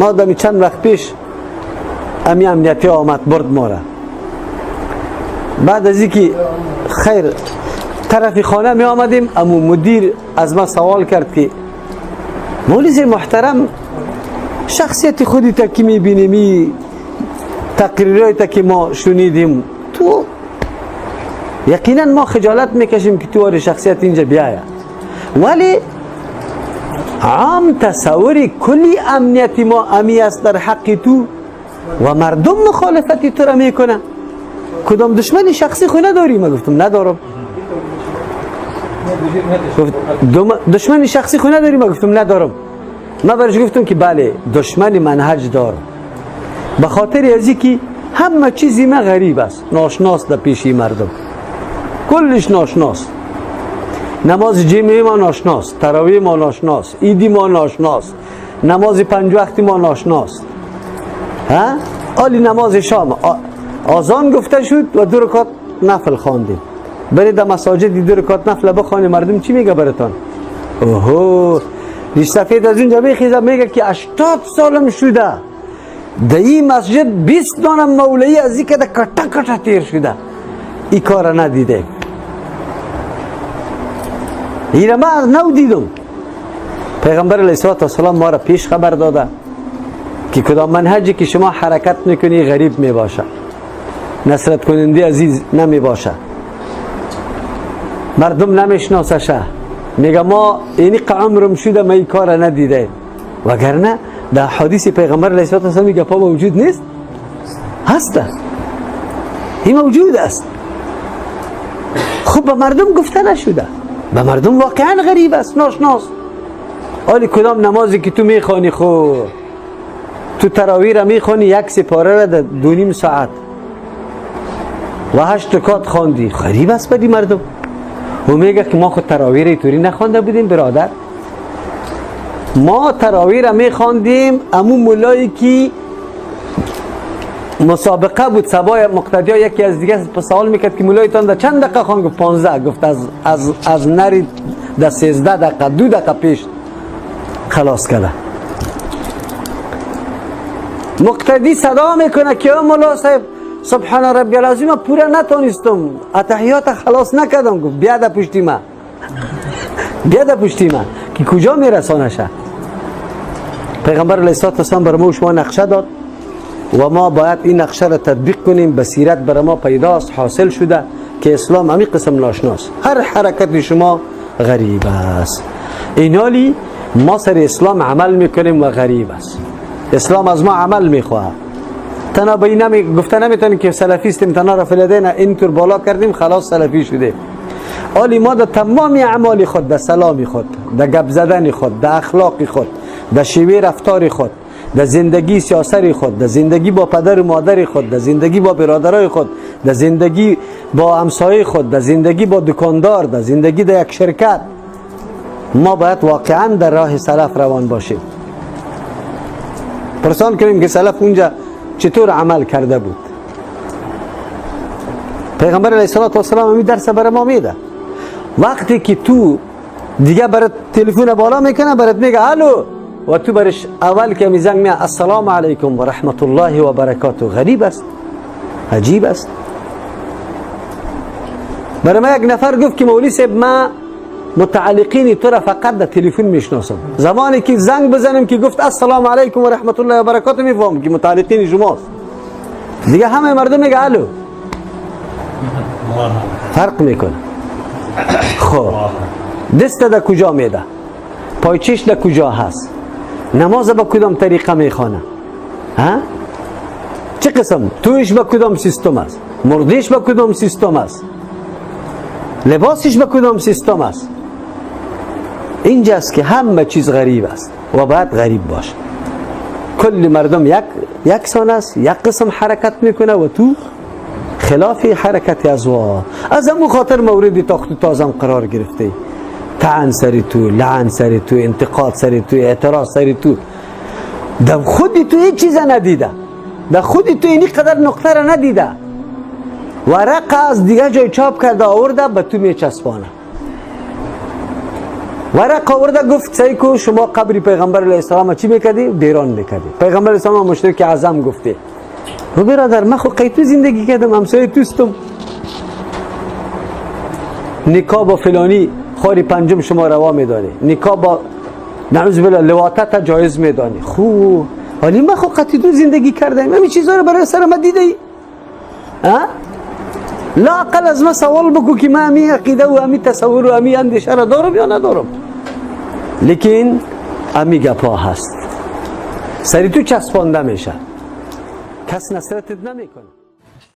ما دمی چند وقت پیش امی امنیتی آمد برد ما را. بعد از اینکه خیر طرف خانه می آمدیم، امو مدیر از ما سوال کرد که مولوی محترم، شخصیت خودی تا که می بینیم، تقریرهای تا که ما شنیدیم، تو یقینا ما خجالت میکشیم که تو شخصیت اینجا بیاید، ولی عام تصور کلی امنیتی ما امی است در حق تو و مردم مخالفتی تو را میکنه. کدام دشمن شخصی خو نداری؟ ما گفتم ندارم. گفت دشمن شخصی خو نداری؟ ما گفتم ندارم. ما برش گفتم که بله دشمن منهج دارم، به خاطر از اینکه همه چیزی ما غریب است، ناشناس در پیشی مردم، کلش ناشناس. نماز جمعه ما ناشناس، تراویح ما ناشناس، عیدی ما ناشناس، نماز پنج وقتی ما ناشناس. ها؟ آلی نماز شام آذان گفته شد و دو رکعت نفل خواندیم. برید در مساجد دو رکعت نفل بخوانی، مردم چی میگه براتان؟ اوهو، ریش سفید از اونجا میخیزه میگه که 80 سالم شده، در این مسجد 20 دانه مولوی از این که کټه کټه تیر شده، این کار ندیده. این ما از نو دیدم. پیغمبر علیه السلام ما را پیش خبر داده که کدام منهجی که شما حرکت میکنی غریب میباشه، نصرت کننده عزیز نمیباشه، مردم نمیشناسشه. میگه ما اینی عمرم شده ما این کار ندیده، وگرنه در حدیث پیغمبر علیه السلام میگه پا موجود نیست، هسته، این موجود است. خب به مردم گفته نشده، به مردم واقعا غریب است، ناشناس. آلی کدام نمازی که تو میخوانی، خو تو تراویح را میخوانی یک سپاره را در 2.5 ساعت و 8 رکعت خواندی، غریب است بدی مردم. و میگه که ما خود تراویح را اینطوری نخوانده بودیم برادر، ما تراویح را میخواندیم. امو مولایی که مسابقه بود سبای مقتدیا یکی از دیگه سوال میکرد که مولایتان در چند دقیقه خواند؟ گفت 15. گفت از نری در 13 دقیقه 2 دقیقه پیش خلاص کرده. مقتدی صدا میکنه که مولا صاحب سبحان ربی العظیم پورا نتونستم، اتحیات خلاص نکردم. گفت بیا در پشتی من، بیا در پشتی من که کجا میرسانشه. پیغمبر علیه السلام بر ما شما نقشه داد و ما باید این نقشه را تطبیق کنیم. بصیرت بر ما پیداست، حاصل شده که اسلام همین قسم ناشناس، هر حرکت شما غریب است. اینالی ما سر اسلام عمل میکنیم و غریب است. اسلام از ما عمل میخواه. تنها به این گفته نمیتونیم که سلفیستیم، تنها رفع الیدین اینطور بالا کردیم خلاص سلفی شده. آلی ما در تمام اعمال خود، در سلام خود، در گپ زدن خود، در اخلاق خود، در شیوه رفتار خود، در زندگی سیاسی خود، در زندگی با پدر و مادر خود، در زندگی با برادرای خود، در زندگی با همسایه خود، در زندگی با دکاندار، در زندگی در یک شرکت، ما باید واقعا در راه سلف روان باشیم. پرسان کنیم که سلف اونجا چطور عمل کرده بود. پیغمبر علیه السلام می درس برای ما میده. وقتی که تو دیگه برات تلفن بالا میکنه، برات میگه الو، و تو برش اول که میزنگ میگه السلام علیکم و رحمت الله و برکاته، غریب است، عجیب است. برای ما یک نفر گفت که مولوی صاحب ما متعلقین تو را فقط در تلفن میشناسم. زمانی که زنگ بزنم که گفت السلام علیکم و رحمت الله و برکاته، میفهم که متعلقین شماست. دیگه همه مردم میگه الو، فرق میکنه. خب دست در کجا میده، پایچش در کجا هست، نماز به کدام طریقه میخوانه، ها چه قسم تویش به کدام سیستم است، مردیش به کدام سیستم است، لباسش به کدام سیستم است. اینجاست که همه چیز غریب است و باید غریب باشه. کل مردم یکسان است، یک قسم حرکت میکنه و تو خلاف حرکت از وا. از همون خاطر مورد تاخت و تازم قرار گرفته. طعن سری تو، لعن سری تو، انتقاد سری تو، اعتراض سری تو. در خودی تو هیچ چیز ندیده، در خودی تو اینی قدر نقطه را ندیده، ورقه از دیگه جای چاپ کرده آورده به تو میچسبانه. ورق آورده گفت سیکو شما قبر پیغمبر علیه السلام چی میکردی؟ بیران میکردی. پیغمبر علیه السلام مشرک اعظم گفته. و برادر من خو قیتو زندگی کردم، همسایه توستم. نکاح با فلانی خاری پنجم شما روا میدانی، نکاح با نعوذ بالله لواطت جایز میدانی. خو ولی من خو قطعی تو زندگی کردم، همین چیزا رو برای سر ما دیده ای؟ لااقل از ما سوال بکو که من همی عقیده و همی تصور و همی اندیشه را دارم یا ندارم. لیکن همی گپا هست، سری تو چسبانده میشه، کس نصرتت نمیکنه.